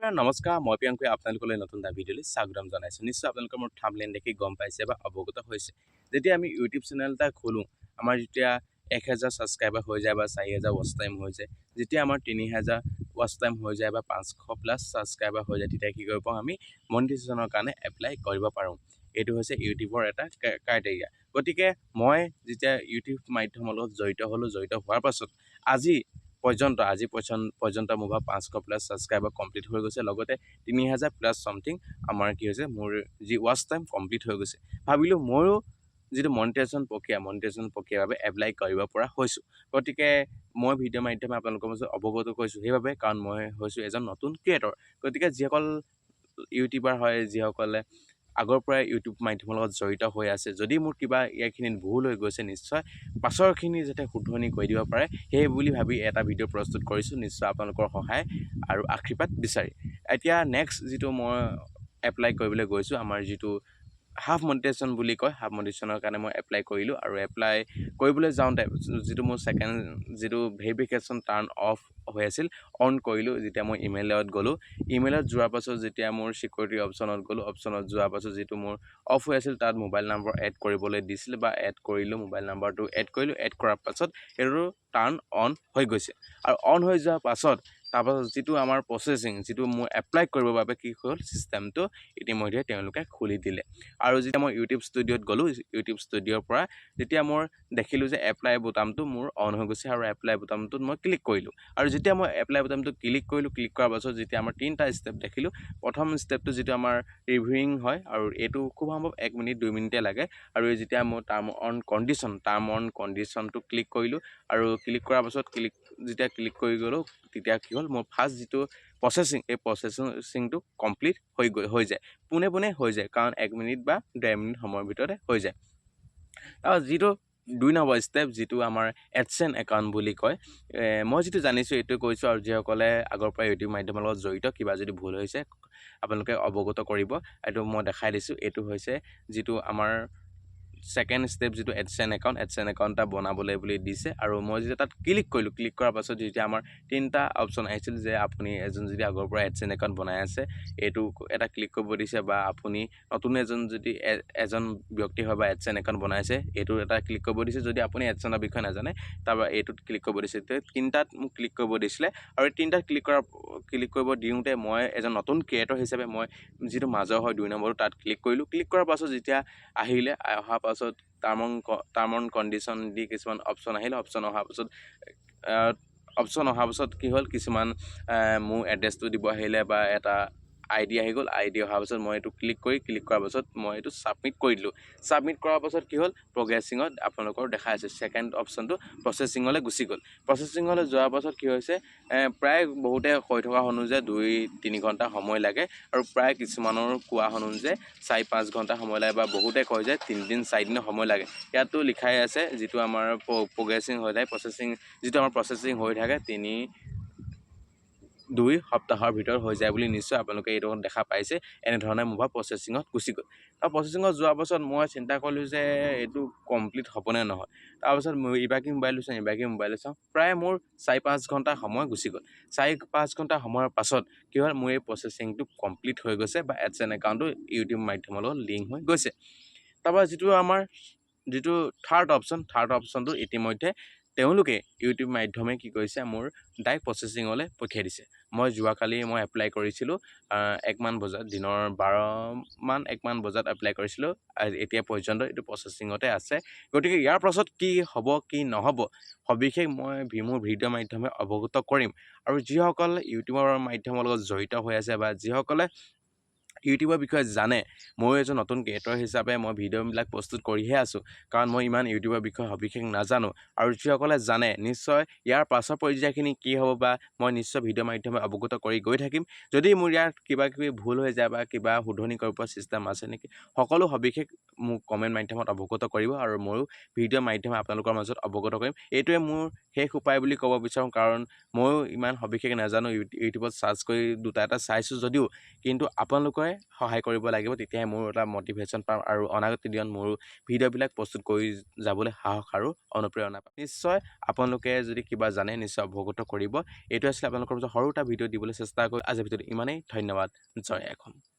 নমস্কাৰ, মই প্ৰিয়ংকুৱে আপোনালোকলৈ নতুন এটা ভিডিঅ'লৈ স্বাগতম জনাইছোঁ। নিশ্চয় আপোনালোকে মোৰ থাম্বনেইল দেখি গম পাইছে বা অৱগত হৈছে। যেতিয়া আমি ইউটিউব চেনেল এটা খোলোঁ, আমাৰ যেতিয়া 1000 ছাবস্ক্ৰাইবাৰ হৈ যায় বা 4000 ৱাচ টাইম হৈ যায়, যেতিয়া আমাৰ 3000 ৱাচ টাইম হৈ যায় বা 500 প্লাছ ছাবস্ক্ৰাইবাৰ হৈ যায়, তেতিয়া কি কৰিব পাৰোঁ? আমি মনিটাইজেশ্যনৰ কাৰণে এপ্লাই কৰিব পাৰোঁ। এইটো হৈছে ইউটিউবৰ এটা ক্ৰাইটেৰিয়া। গতিকে মই যেতিয়া ইউটিউব মাধ্যমৰ লগত জড়িত হ'লোঁ, জড়িত হোৱাৰ পাছত আজি পৰ্যন্ত মোৰ ভাগ 500 প্লাছ ছাবস্ক্ৰাইবাৰ কমপ্লিট হৈ গৈছে। লগতে 3000 প্লাছ ছামথিং আমাৰ কি হৈছে, মোৰ যি ৱাচ টাইম কমপ্লিট হৈ গৈছে। ভাবিলোঁ ময়ো যিটো মনিটাইজেশ্যন প্ৰক্ৰিয়া, মনিটাইজেশ্যন প্ৰক্ৰিয়াৰ বাবে এপ্লাই কৰিব পৰা হৈছোঁ। গতিকে মই ভিডিঅ' মাধ্যমে আপোনালোকৰ মাজত অৱগত কৰিছোঁ সেইবাবে, কাৰণ মই হৈছোঁ এজন নতুন ক্ৰিয়েটৰ। গতিকে যিসকল ইউটিউবাৰ হয়, যিসকলে আগৰ পৰাই ইউটিউব মাধ্যমৰ লগত জড়িত হৈ আছে, যদি মোৰ কিবা এইখিনিত ভুল হৈ গৈছে, নিশ্চয় পাছৰখিনি যাতে শুধৰণি কৰি দিব পাৰে, সেই বুলি ভাবি এটা ভিডিঅ' প্ৰস্তুত কৰিছোঁ, নিশ্চয় আপোনালোকৰ সহায় আৰু আশীৰ্বাদ বিচাৰি। এতিয়া নেক্সট যিটো মই এপ্লাই কৰিবলৈ গৈছোঁ, আমাৰ যিটো হাফ মনিটাইজেশ্যন বুলি কয়, হাফ মনিটাইজেশ্যনৰ কাৰণে মই এপ্লাই কৰিলোঁ। আৰু এপ্লাই কৰিবলৈ যাওঁতে যিটো মোৰ ছেকেণ্ড যিটো ভেৰিফিকেশ্যন টাৰ্ণ অফ হৈ আছিল, অন কৰিলোঁ। যেতিয়া মই ইমেইলত গ'লোঁ, ইমেইলত যোৱাৰ পাছত যেতিয়া মোৰ ছিকিউৰিটি অপশ্যনত গ'লোঁ, অপশ্যনত যোৱাৰ পাছত যিটো মোৰ অফ হৈ আছিল, তাত মোবাইল নাম্বাৰ এড কৰিবলৈ দিছিল বা এড কৰিলোঁ, মোবাইল নাম্বাৰটো এড কৰিলোঁ। এড কৰাৰ পাছত সেইটো টাৰ্ণ অন হৈ গৈছে। আৰু অন হৈ যোৱাৰ পাছত, তাৰপাছত যিটো আমাৰ প্ৰচেছিং, যিটো মোৰ এপ্লাই কৰিবৰ বাবে কি হ'ল, ছিষ্টেমটো ইতিমধ্যে তেওঁলোকে খুলি দিলে। আৰু যেতিয়া মই ইউটিউব ষ্টুডিঅ'ত গ'লোঁ, ইউটিউব ষ্টুডিঅ'ৰ পৰা যেতিয়া মই দেখিলোঁ যে এপ্লাই বুটামটো মোৰ অন হৈ গৈছে আৰু এপ্লাই বুটামটোত মই ক্লিক কৰিলোঁ। আৰু যেতিয়া মই এপ্লাই বুটামটো ক্লিক কৰিলোঁ, ক্লিক কৰাৰ পাছত যেতিয়া আমাৰ তিনিটা ষ্টেপ দেখিলোঁ। প্ৰথম ষ্টেপটো যিটো আমাৰ ৰিভিউইং হয় আৰু এইটো খুব সম্ভৱ 1 মিনিট 2 মিনিটে লাগে। আৰু এই যেতিয়া মই টাৰ্ম অন কণ্ডিশ্যনটো ক্লিক কৰিলোঁ আৰু ক্লিক কৰাৰ পাছত যেতিয়া ক্লিক কৰি গ'লোঁ, তেতিয়া কি হ'ল, মোৰ ফাৰ্ষ্ট যিটো প্ৰচেছিং, এই প্ৰচেছিংটো কমপ্লিট হৈ যায়, পোনে পোনে হৈ যায়, কাৰণ 1 মিনিট বা 1.5 মিনিট সময়ৰ ভিতৰতে হৈ যায়। আৰু যিটো 2 নম্বৰ ষ্টেপ, যিটো আমাৰ এডচেন্স একাউণ্ট বুলি কয়, মই যিটো জানিছোঁ এইটোৱে কৈছোঁ। আৰু যিসকলে আগৰ পৰা ইউটিউব মাধ্যমৰ লগত জড়িত, কিবা যদি ভুল হৈছে আপোনালোকে অৱগত কৰিব। এইটো মই দেখাই দিছোঁ। এইটো হৈছে যিটো আমাৰ ছেকেণ্ড ষ্টেপ, যিটো এডচেন্স একাউণ্ট, এডচেন্স একাউণ্ট এটা বনাবলৈ বুলি দিছে। আৰু মই যেতিয়া তাত ক্লিক কৰিলোঁ, ক্লিক কৰাৰ পাছত যেতিয়া আমাৰ তিনিটা অপশ্যন আহিছিল যে আপুনি এজন যদি আগৰ পৰা এডচেন্স একাউণ্ট বনাই আছে, এইটো এটা ক্লিক কৰিব দিছে, বা আপুনি নতুন এজন যদি এজন ব্যক্তি হয় বা এডচেন্স একাউণ্ট বনাইছে, এইটো এটা ক্লিক কৰিব দিছে। যদি আপুনি এডচেন্সৰ বিষয়ে নাজানে, তাৰপৰা এইটোত ক্লিক কৰিব দিছে। তিনিটাত মোক ক্লিক কৰিব দিছিলে। আৰু এই তিনিটাত ক্লিক কৰিব দিওঁতে মই এজন নতুন ক্ৰিয়েটৰ হিচাপে মই যিটো মাজৰ হয় 2 নম্বৰটো, তাত ক্লিক কৰিলোঁ। ক্লিক কৰাৰ পাছত যেতিয়া আহিলে, অহাৰ পাছত টাৰ্ম অন কণ্ডিশ্যন দি কিছুমান অপশ্যন আহিলে। অপশ্যন অহাৰ পাছত কি হ'ল, কিছুমান মোৰ এড্ৰেছটো দিব আহিলে বা এটা আই ডি আহি গ'ল। আই ডি অহাৰ পাছত মই এইটো ক্লিক কৰি, ক্লিক কৰাৰ পাছত মই এইটো ছাবমিট কৰি দিলোঁ। ছাবমিট কৰাৰ পাছত কি হ'ল, প্ৰগ্ৰেছিঙত আপোনালোকৰ দেখাই আছে, ছেকেণ্ড অপশ্যনটো প্ৰচেছিঙলৈ গুচি গ'ল। প্ৰচেছিঙলৈ যোৱাৰ পাছত কি হৈছে, প্ৰায় বহুতে কৈ থকা শুনো যে 2-3 ঘণ্টা সময় লাগে আৰু প্ৰায় কিছুমানৰ কোৱা শুনো যে 4-5 ঘণ্টা সময় লাগে বা বহুতে কয় যে 3 দিন 4 দিনৰ সময় লাগে। ইয়াতো লিখাই আছে, যিটো আমাৰ প্ৰগ্ৰেছিং হৈ থাকে, প্ৰচেছিং, যিটো আমাৰ প্ৰচেছিং হৈ থাকে, 3-2 সপ্তাহৰ ভিতৰত হৈ যায় বুলি। নিশ্চয় আপোনালোকে এইটো দেখা পাইছে। এনেধৰণে মোৰ প্ৰচেছিঙত গুচি গ'ল। আৰু প্ৰচেছিঙত যোৱাৰ পাছত মই চিন্তা কৰিলোঁ যে এইটো কমপ্লিট হ'বনে নহয়। তাৰপাছত মই ইবাকি মোবাইলটো চাওঁ, ইবাকি মোবাইলটো চাওঁ, প্ৰায় মোৰ 4-5 ঘণ্টা সময় গুচি গ'ল। 4-5 ঘণ্টা সময়ৰ পাছত কি হ'ল, মোৰ এই প্ৰচেছিংটো কমপ্লিট হৈ গৈছে বা এডচেন্স একাউণ্টটো ইউটিউব মাধ্যমৰ লগত লিংক হৈ গৈছে। তাৰপৰা যিটো আমাৰ যিটো থাৰ্ড অপশ্যন, থাৰ্ড অপশ্যনটো ইতিমধ্যে তেওঁলোকে ইউটিউব মাধ্যমে কি কৰিছে, মোৰ ডাইৰেক্ট প্ৰচেছিঙলৈ পঠিয়াই দিছে। মই যোৱাকালি মই এপ্লাই কৰিছিলোঁ 1মান বজাত, দিনৰ 12মান 1মান বজাত এপ্লাই কৰিছিলোঁ। এতিয়া পৰ্যন্ত এইটো প্ৰচেছিঙতে আছে। গতিকে ইয়াৰ পাছত কি হ'ব কি নহ'ব, সবিশেষ মই মোৰ ভিডিঅ' মাধ্যমে অৱগত কৰিম। আৰু যিসকল ইউটিউবৰ মাধ্যমৰ লগত জড়িত হৈ আছে বা যিসকলে ইউটিউবৰ বিষয়ে জানে, ময়ো এজন নতুন ক্ৰিয়েটৰ হিচাপে মই ভিডিঅ'বিলাক প্ৰস্তুত কৰিহে আছোঁ, কাৰণ মই ইমান ইউটিউবৰ বিষয়ে সবিশেষ নাজানো। আৰু যিসকলে জানে, নিশ্চয় ইয়াৰ পাছৰ পৰ্যায়খিনি কি হ'ব বা মই নিশ্চয় ভিডিঅ' মাধ্যমে অৱগত কৰি গৈ থাকিম। যদি মোৰ ইয়াত কিবা কিবি ভুল হৈ যায় বা কিবা শুধৰণি কৰিব পৰা ছিষ্টেম আছে নেকি, সকলো সবিশেষ মোক কমেণ্ট মাধ্যমত অৱগত কৰিব আৰু ময়ো ভিডিঅ' মাধ্যমে আপোনালোকৰ মাজত অৱগত কৰিম। এইটোৱে মোৰ শেষ উপায় বুলি ক'ব বিচাৰোঁ, কাৰণ ময়ো ইমান সবিশেষ নাজানো। ইউটিউবত চাৰ্চ কৰি দুটা এটা চাইছোঁ যদিও, কিন্তু আপোনালোকে নিশ্চয় সহায় কৰিব লাগিব। তেতিয়াহে মোৰ এটা মটিভেশ্যন পাম আৰু অনাগত দিনত মোৰো ভিডিঅ'বিলাক প্ৰস্তুত কৰি যাবলৈ সাহস আৰু অনুপ্ৰেৰণা পাম। নিশ্চয় আপোনালোকে যদি কিবা জানে, নিশ্চয় অৱগত কৰিব। এইটো আছিলে আপোনালোকৰ মাজত সৰু এটা ভিডিঅ' দিবলৈ চেষ্টা কৰি। আজিৰ ভিডিঅ'টো ইমানেই। ধন্যবাদ। জয় অসম।